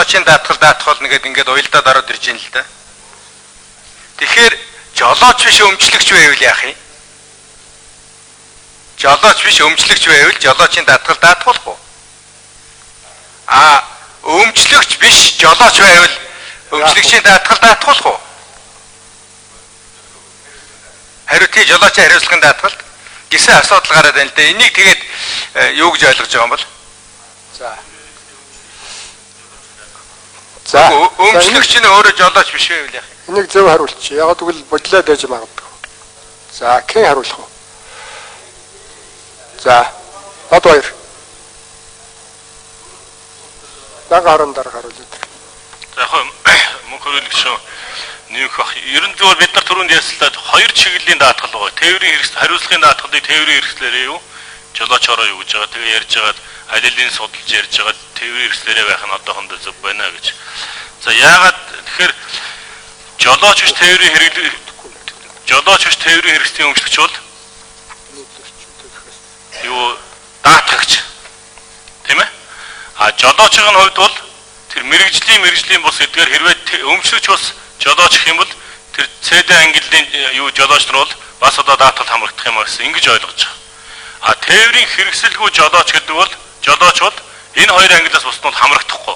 Жолоочийн даатгал даатгал нэгэд ингээд уялдаад ороод ирж байна л да. Тэгэхээр жолооч биш өмчлөгч байвал яах юм? Жолооч биш өмчлөгч байвал жолоочийн даатгал даатгуулах уу? А өмчлөгч биш жолооч байвал өмчлөгчийн даатгал даатгуулах уу? Хариу тий жолоочийн хариуцлагын даатгалд гэсэн асуудал гараад байна л да. Энийг тэгээд юу гэж ойлгож байгаа юм бол? За. За. Өмчлөгч нь өөрөө жолооч биш байвал яах юм? Энийг зөв хариулчих. Яг гэвэл бодлоод байж магадгүй. За, хэн хариулах вэ? За. Бат баяр. Баг харан дараа хариулъя. За яг мөнх хөрөлөгч нэмэх бах. Ер нь зүгээр бид нар түрүүнд ярьслаад хоёр чиглэлийн даатгал байгаа. Тээврийн хэрэгсэл хариуцлагын даатгалыг тээврийн хэрэгслээрээ юу? Жолоочороо юу гэж байгаа. Тэгээ ярьж байгаад аль алийн судалж ярьж байгаа тээврийн хэрэгслээрээ байх нь одоохондоо зөв байна гэж. За яагаад тэгэхээр жолооч биш тээврийн хэрэглээ жолооч биш тээврийн хэрэгслийн өмчлөгч бол юу даатгагч тийм ээ? А жолоочийн хувьд бол тэр мэрэгжлийн бус эдгээр хэрвээ өмчлөгч бас жолооч гэх юм бол тэр CD ангиллын юу жолооч нар бол бас одоо даатгал хамрагдах юм а гэсэн ингэж ойлгож байгаа. А тээврийн хэрэгсэлгүй жолооч гэдэг бол жолооч бол энэ хоёр ангиллаас бусд нь хамрагдахгүй.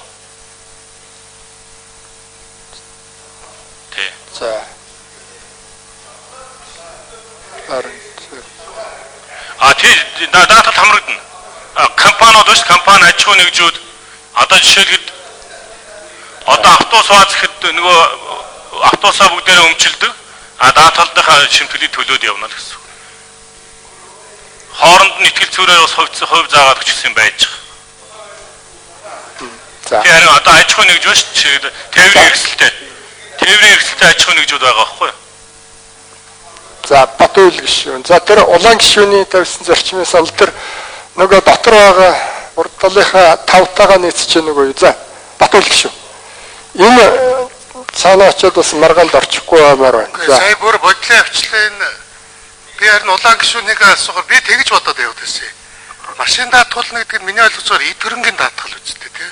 Тий. За. А тий даатгал хамрагдана. Компаниуд биш компани аж ахуйн нэгжүүд одоо жишээлбэл одоо автобус бааз гэхэд нөгөө автобусаа бүгдээрээ өмчилдөг. А даатгалынхаа шимтгэлийг төлөөд явна л гэсэн. Хооронд нь итгэл зүрээр бас хувь заагаад өчсөн байж байгаа. За. Тэр харин одоо аж ахуйн нэгж биш тээврийн хэрэгсэлтэй. Тээврийн хэрэгсэлтэй аж ахуйн нэгжүүд байгаа байхгүй юу? За Батуйл гишүүн. За тэр улаан гишүүний тавьсан зарчмын санал тэр нөгөө дотор байгаа урд талынхаа тавтайгаа нийцэж нөгөө юу. За Батуйл гишүүн. Энэ цаанаа очиод бас маргаанд орчихгүй баймаар байна. За сая бүр бодлоо авчлаа энэ би харин улаан гишүүнийг асуугаар би тэгж бодоод яваад байсан. Машин даатгуулна гэдэг нь миний ойлгоцоор эд хөрөнгийн даатгал үстэй тий.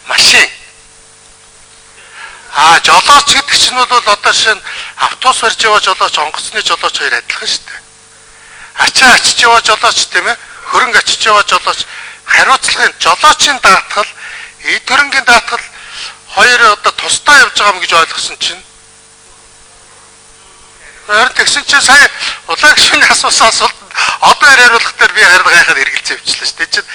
Машин. А жолооч гэдэг чинь бол одоо шинэ автобус барьж яваа жолооч, онгоцны жолооч хоёр адилхан шүү дээ. Ачаа ачиж яваа жолооч тийм ээ, хөрөнгө ачиж яваа жолооч хариуцлагын жолоочийн даатгал, эд хөрөнгийн даатгал хоёр одоо тусдаа явж байгаа юм гэж ойлгосон чинь. Харин тэгсэн чинь сая улаан гишүүний асуусан асуултанд одоо хариулах дээр би харин гайхаад эргэлзээ явчихлаа шүү дээ. Чинь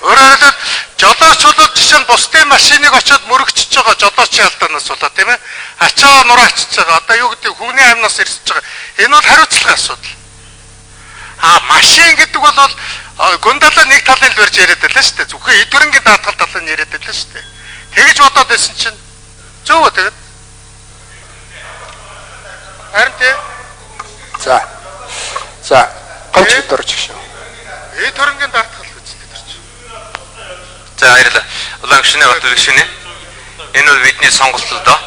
өөрөөр хэлбэл жолооч бол жишээ нь бусдын машиныг очиод мөрөгчөж байгаа жолоочийн алдаанаас болоо тийм ээ. Ачаа нураа ачиж байгаа. Одоо юу гэдэг хүний амнаас ирсэж байгаа. Энэ бол хариуцлагын асуудал. А машин гэдэг бол гүндалаа нэг талын л барьж яриад байлаа шүү дээ. Зөвхөн эд хөрөнгийн даатгал талын яриад байлаа шүү дээ. Тэгж бодоод байсан чинь зөв үү тэгээд? Харин тий. За. За, гомч дөрж гişүү. Эд хөрөнгийн даатгал үстэй төрч. За баярлалаа. Улаан гишүүнээ Батуйл гишүүнээ. Энэ бол бидний сонголт л доо.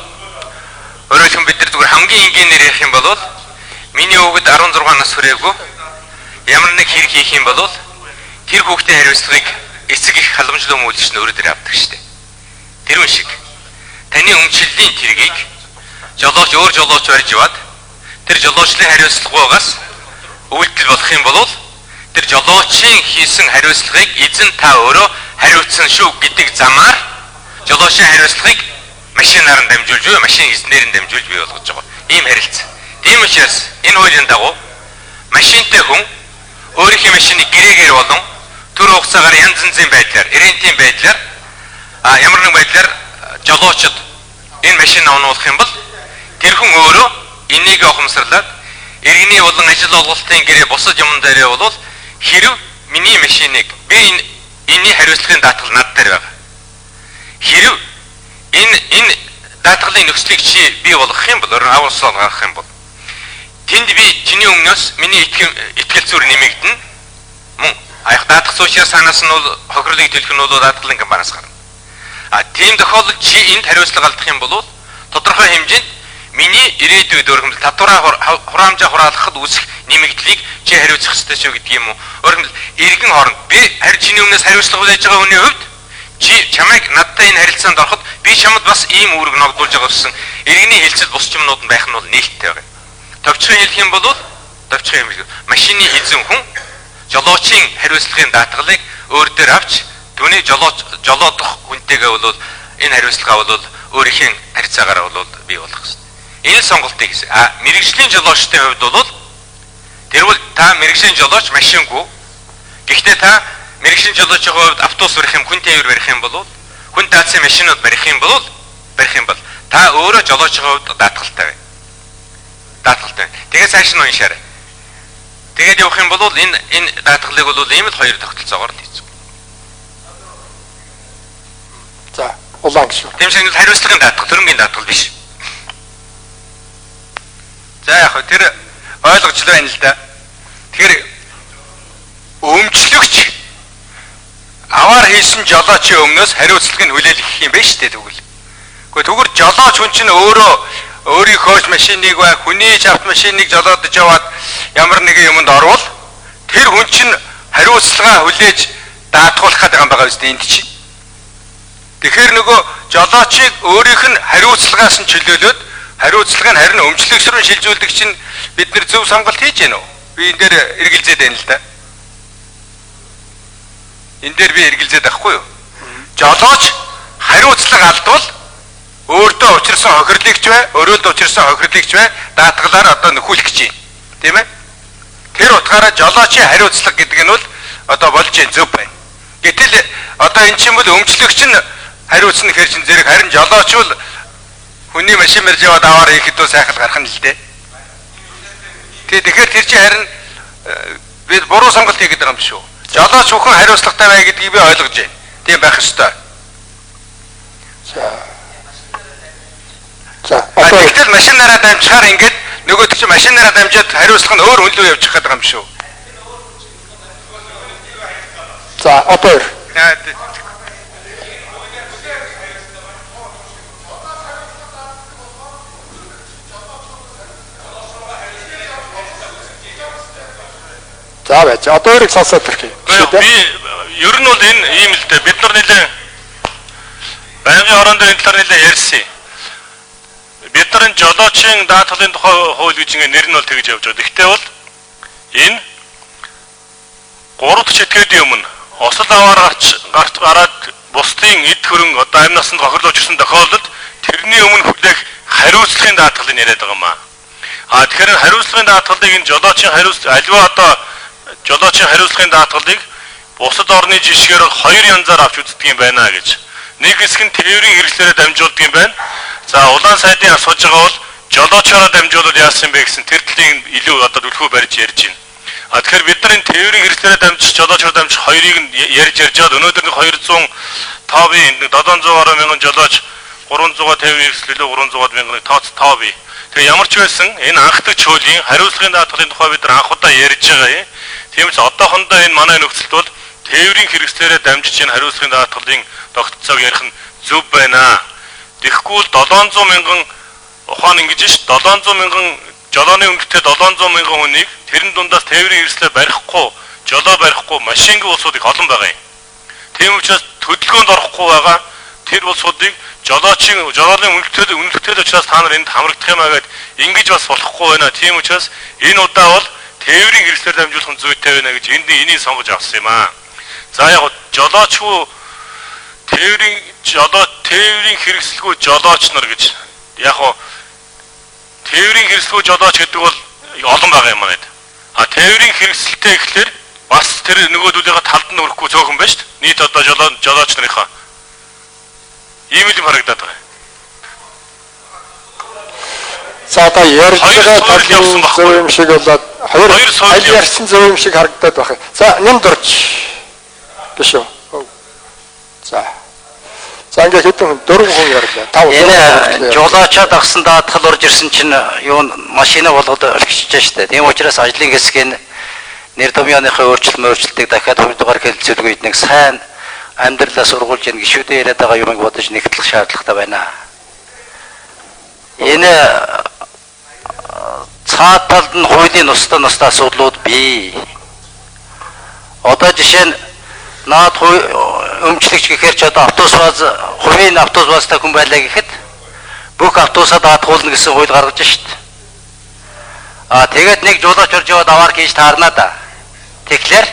Өөрөөр хэлбэл бид нар зүгээр хамгийн энгийнээр ярих юм бол миний хүүхэд 16 нас хүрээгүй ямар нэг хэрэг хийх юм бол тэр хүүхдийн хариуцлагыг эцэг их халамжлал өмүүлэгч нь өөрөө дээр авдаг шүү дээ. Тэр үн шиг таны өмчлөлийн тэргийг жолооч өөр жолооч барьж яваад тэр жолоочлын хариуцлагаас үйлдэл болох юм бол тэр жолоочийн хийсэн хариуцлагыг эзэн та өөрөө хариуцсан шүү гэдэг замаар жолоочийн хариуцлагыг машинаар нь дамжуулж буй машин эзнээр нь дамжуулж бий болгож байгаа. Ийм харилцаа. Тийм учраас энэ хуулийн дагуу машинтай хүн өөрийнхөө машиныг гэрээгээр болон төр хугацаагаар янз янзын байдлаар, рентийн байдлаар ямар нэгэн байдлаар жолоочд энэ машин авнуулах юм бол тэр хүн өөрөө энийг ухамсарлаад иргэний болон ажил олголтын гэрээ бусад юмн дээрээ бол хэрв миний машиныг би энэний хариуцлагын даатгал над дээр байгаа. Хэрв энэ даатгалын нөхцөлийг чи бий болгох юм бол аварсал гаргах юм бол тэнд би чиний өмнөөс миний итгэл зүр нэмэгдэнэ. Мөн аях даатгах учраас санаас нь бол хохирлыг төлөх нь бол даатгалын компаниас гарна. А тийм тохиолдолд чи энд хариуцлага алдах юм бол тодорхой хэмжээнд миний ирээдүйд өөрөөр хэлбэл татвараа хураамжаа хураалгахад үүсэх нэмэгдлийг чи хариуцах ёстой шүү гэдэг юм уу? Өөрөөр хэлбэл эргэн хооронд би харин чиний өмнөөс хариуцлага хүлээж байгаа хүний хувьд Чи чамайг надтай энэ харилцаанд ороход би чамд бас ийм үүрэг ногдуулж байгаа гэсэн иргэний хэлцэл бус юмнууд нь байх нь бол нээлттэй байгаа. Товчхон хэлэх юм бол товчхон юм машины эзэн хүн жолоочийн хариуцлагын даатгалыг өөр дээр авч түүний жолоодох хүнтэйгээ бол энэ хариуцлага бол өөрийнхөө харьцаагаараа бол бий болох хэрэгтэй. Энэ сонголтыг хийсэн. А мэрэгжлийн жолоочдын хувьд бол тэр бол та мэрэгжлийн жолооч машингүй. Гэхдээ та мэрэгжлийн жолоочийн хувьд автобус барих юм, хүн тээвэр барих юм бол хүн даацын машинууд барих юм бол та өөрөө жолоочийн хувьд даатгалтай бай. Даатгалтай. Тэгээ цааш нь уншаарай. Тэгээд явах юм бол энэ даатгалыг бол ийм л хоёр тогтолцоогоор л хийцүү. За, улаан гишүүн. Тийм шиг хариуцлагын даатгал, хөрөнгийн даатгал биш. За яг хөө тэр ойлгочлоо байна л да. Тэгэхээр өмчлөгч аваар хийсэн жолоочийн өмнөөс хариуцлагыг хүлээлгэх юм байна шүү дээ тэгвэл. Гэхдээ тэгвэр жолооч хүн чинь өөрөө өөрийнхөө машиныг бай, хүний авт машиныг жолоодож яваад ямар нэгэн юмд орвол тэр хүн чинь хариуцлагаа хүлээж даатгуулах гэдэг юм байгаа биз дээ энд чинь. Тэгэхээр нөгөө жолоочийг өөрийнх нь хариуцлагаас нь чөлөөлөөд хариуцлагыг нь харин өмчлөгч рүү шилжүүлдэг чинь бид нэр зөв сонголт хийж гэнэ үү? Би энэ дээр эргэлзээд байна л да. Энэ дээр би эргэлзээд байхгүй юу? Жолооч хариуцлага алдвал өөртөө учирсан хохирлыг ч бай, өрөөлд учирсан хохирлыг ч бай, даатгалаар одоо нөхүүлэх гэж байна. Тийм ээ? Тэр утгаараа жолоочийн хариуцлага гэдэг нь бол одоо болж байна, зөв байна. Гэтэл одоо эн чинь бол өмчлөгч нь хариуцна гэхэр чинь зэрэг харин жолооч бол хүний машин мэрж яваад аваар хийхэд бол сайхан гарах нь л дээ. Тэгэхээр тэр чинь харин бид буруу сонголт хийгээд байгаа юм биш үү? Жолооч бүхэн хариуцлагатай бай гэдгийг би ойлгож байна. Тийм байх ёстой. За. Тэгтэл машинаараа дамжихаар ингээд нөгөөд чинь машинаараа дамжаад хариуцлага нь өөр хүн рүү явчих гээд байгаа юм шүү. За, одоо. За байж. Одоо өөрийг сонсоод ирэх юм. Би ер нь бол энэ ийм л дээ. Бид нар нэлээ байнгын орон дээр энэ талаар нэлээ ярьсан. Бид нар энэ жолоочийн даатгалын тухай хууль гэж ингээ нэр нь бол тэгж явж байгаа. Гэхдээ бол энэ 3 дахь читгэлийн өмнө осол аваар гарч гараад бусдын эд хөрөнгө одоо амь насанд хохирол учирсан тохиолдолд тэрний өмнө хүлээх хариуцлагын даатгалыг яриад байгаа юм аа. А тэгэхээр хариуцлагын даатгалыг энэ жолоочийн хариуцлага аливаа одоо жолоочийн хариуцлагын даатгалыг бусад орны жишгээр хоёр янзаар авч үздэг юм байна гэж. Нэг хэсэг нь тээврийн хэрэгслээрээ дамжуулдаг юм байна. За улаан сайдын асууж байгаа бол жолоочоороо дамжуулбал яасан бэ гэсэн тэр талыг илүү одоо түлхүү барьж ярьж байна. А тэгэхээр бид нар энэ тээврийн хэрэгслээрээ дамжих, жолоочоор дамжих хоёрыг нь ярьж яваад өнөөдөр нэг 205-ын 700 гаруй мянган жолооч 350 хэрэгсэл илүү 300 мянган тооц тоо бий. Тэгээ ямар ч байсан энэ анхдагч хуулийн хариуцлагын даатгалын тухай бид нар анх удаа ярьж байгаа юм. Тийм ч одоохондоо энэ манай нөхцөлд бол тээврийн хэрэгслээрээ дамжиж энэ хариуцлагын даатгалын тогтолцоог ярих нь зөв байна. Тэгэхгүй бол 700 мянган ухаан ингэж ш 700 мянган жолооны өнгөтэй 700 мянган хүнийг тэрэн дундаас тээврийн хэрэгслээ барихгүй, жолоо барихгүй машингүй улсууд их олон байгаа юм. Тийм учраас хөдөлгөөнд орохгүй байгаа тэр улсуудыг жолоочийн жолооны үнэлттэй учраас та нар энд хамрагдах юм аа гэд ингэж бас болохгүй байна. Тийм учраас энэ удаа бол тээврийн хэрэгслээр дамжуулах нь зүйтэй байна гэж энд энийг сонгож авсан юм аа. За яг жолоочгүй тээврийн жолоо тээврийн хэрэгсэлгүй жолооч нар гэж яг хоо тээврийн хэрэгсэлгүй жолооч гэдэг бол олон байгаа юм байна. А тээврийн хэрэгсэлтэй гэхлээр бас тэр нөгөөдүүдийнхээ талд нь өрөхгүй цөөхөн байна шүү дээ. Нийт одоо жолооч нарынхаа ийм л юм харагдаад байгаа. За одоо ярьж байгаа талын зөв юм шиг болоод хоёр аль ярьсан зөв юм шиг харагдаад байна. За нэмд орж биш үү? За. За ингээ хэдэн хүн 4 хүн ярьлаа. 5 Энэ жолоочоод авсан даатгал орж ирсэн чинь юу машина болгоод орхичж штэ. Тийм учраас ажлын хэсгийн нэр томьёоныхоо өөрчлөлтийг дахиад 2 дугаар хэлэлцүүлгүй нэг сайн амьдралаа сургуулж ийн гişүүдээ яриад байгаа юмыг бодож нэгтлэх шаардлагатай байна. Энэ цаад талд нь хуулийн нустай асуудлууд бий. Одоо жишээ нь Наад өмчлөгч гэхээр ч одоо автобус баз хувийн автобус базтай хүн байлаа гэхэд бүх автобусаа даатгуулна гэсэн хууль гаргаж шít. А тэгээд нэг жуулаач орж яваад аваар хийж таарна да. Тэгэхээр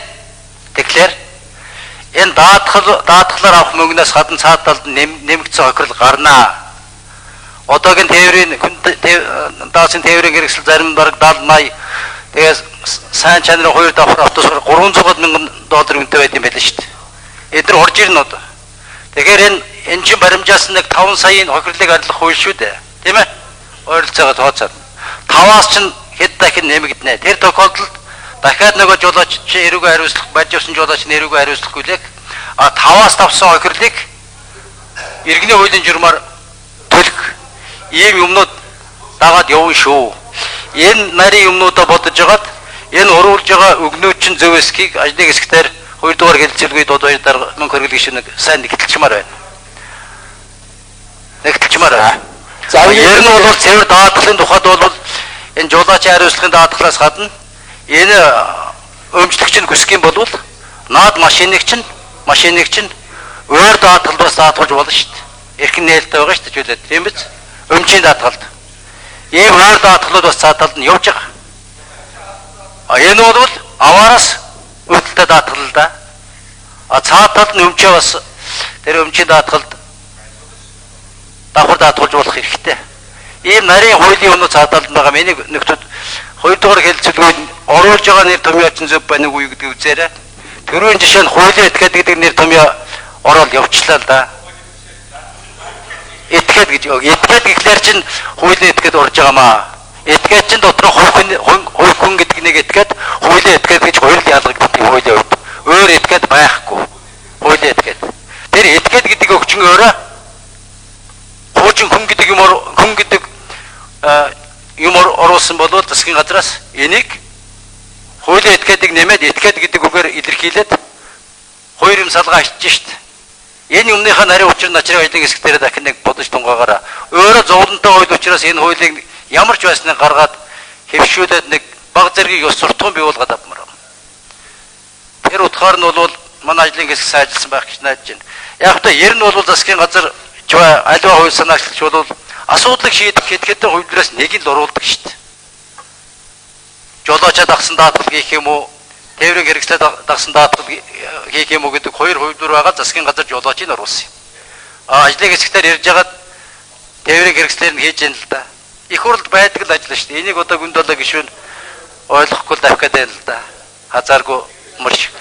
энэ даатгалаар авах мөнгнөөс гадна цаад талд нэмэгдсэн хохирол гарнаа. Одоогийн тээврийн даацын тээврийн хэрэгсэл зарим бараг 70 80 тэгээс сайн чанарын хоёр давхар автобусаар 300 мянган доллар үнэтэй байд юм байлаа шүү дээ. Эдгээр орж ирнэ одоо. Тэгэхээр энэ чинь баримжаас нэг 5 саяын хохирлыг арилгах хууль шүү дээ. Тийм ээ? Ойролцоогоо тооцоод. 5-аас чинь хэд дахин нэмэгдэнэ. Тэр тохиолдолд дахиад нөгөө жуулаач чи эрүүгээ хариуцлах, барьж явсан жуулаач нь эрүүгээ хариуцлахгүй лээ. А 5-аас тавсан хохирлыг иргэний хуулийн журмаар төлөх ийм юмнууд дагаад явна шүү. Энэ нарийн юмнуудаа бодож хагаад энэ уруулж байгаа өгнүүд чинь зөв эсхийг ажлын хэсгээр 2 дугаар хэлэлцүүлгүй дууд баяр дарга мөнгө хөргөлөг шиг нэг сайн нэгтэлчмээр байна. Нэгтэлчмээр байна. За ер нь бол цэвэр даатгалын тухайд бол энэ жуулаачийн хариуцлагын даатгалаас гадна энэ өмчлөгч нь хүсэх юм бол наад машиныг чинь өөр даатгал бас даатгалж болно шүү дээ. Эрхэн нээлттэй байгаа шүү дээ зүйлээ. Тийм биз? Өмчийн даатгалд. Ийм өөр даатгалууд бас цааталд нь явж байгаа. А энэ бол аваараас үүдэлтэй даатгал л да. А цааталд нь өмчөө бас тэр өмчийн даатгалд давхар даатгалж болох хэрэгтэй. Ийм нарийн хуулийн өмнө цааталд байгаа миний нөхдүүд хоёрдугаар хэлэлцүүлгүүд оруулж байгаа нэр томьёо чинь зөв байна уу гэдгийг үзээрэй. Төрийн жишээ нь хуулийн этгээд гэдэг нэр томьёо ороод явчлаа л да. Этгээд гэж этгээд гэхлээр чинь хуулийн этгээд орж байгаамаа. Этгээд чинь дотор хувь хүн гэдэг нэг этгээд хуулийн этгээд гэж хоёр л ялгагддаг хуулийн хувьд. Өөр этгээд байхгүй. Хуулийн этгээд. Тэр этгээд гэдэг өгчин өөрөө хуучин хүн гэдэг юм хүн гэдэг юм оруулсан бол засгийн газраас энийг хуулийн этгээдийг нэмээд этгээд гэдэг үгээр илэрхийлээд хоёр юм салгаа ачиж шít. Энэ юмныхаа нарийн учир начрын ажлын хэсэг дээр дахин нэг бодож тунгаагаараа өөрөө зовлонтой хууль учраас энэ хуулийг ямар ч байсныг гаргаад хэвшүүлээд нэг баг зэргийг ёс суртахуун бий болгоод авмаар. Тэр утгаар нь бол манай ажлын хэсэг сайжилсан байх гэж найдаж байна. Яг та ер нь бол засгийн газар аливаа хууль санаачлагч бол асуудлыг шийдэх хэд хэдэн хувилбараас нэг нь л оруулдаг шүү дээ. Жолоочоо дагсан даатгал хийх юм уу? Тээврийн хэрэгслээ дагсан даатгал хийх юм уу гэдэг хоёр хувилбар байгаа засгийн газар жолоочийг оруулсан юм. А ажлын хэсэгтэр ярьж хагаад тээврийн хэрэгслээр нь хийж яана л да. Их хурлд байдаг л ажил шүү дээ. Энийг одоо гүн долоо гишүүн ойлгохгүй л давх гэдэг юм л да. Хазааргүй мөр шиг.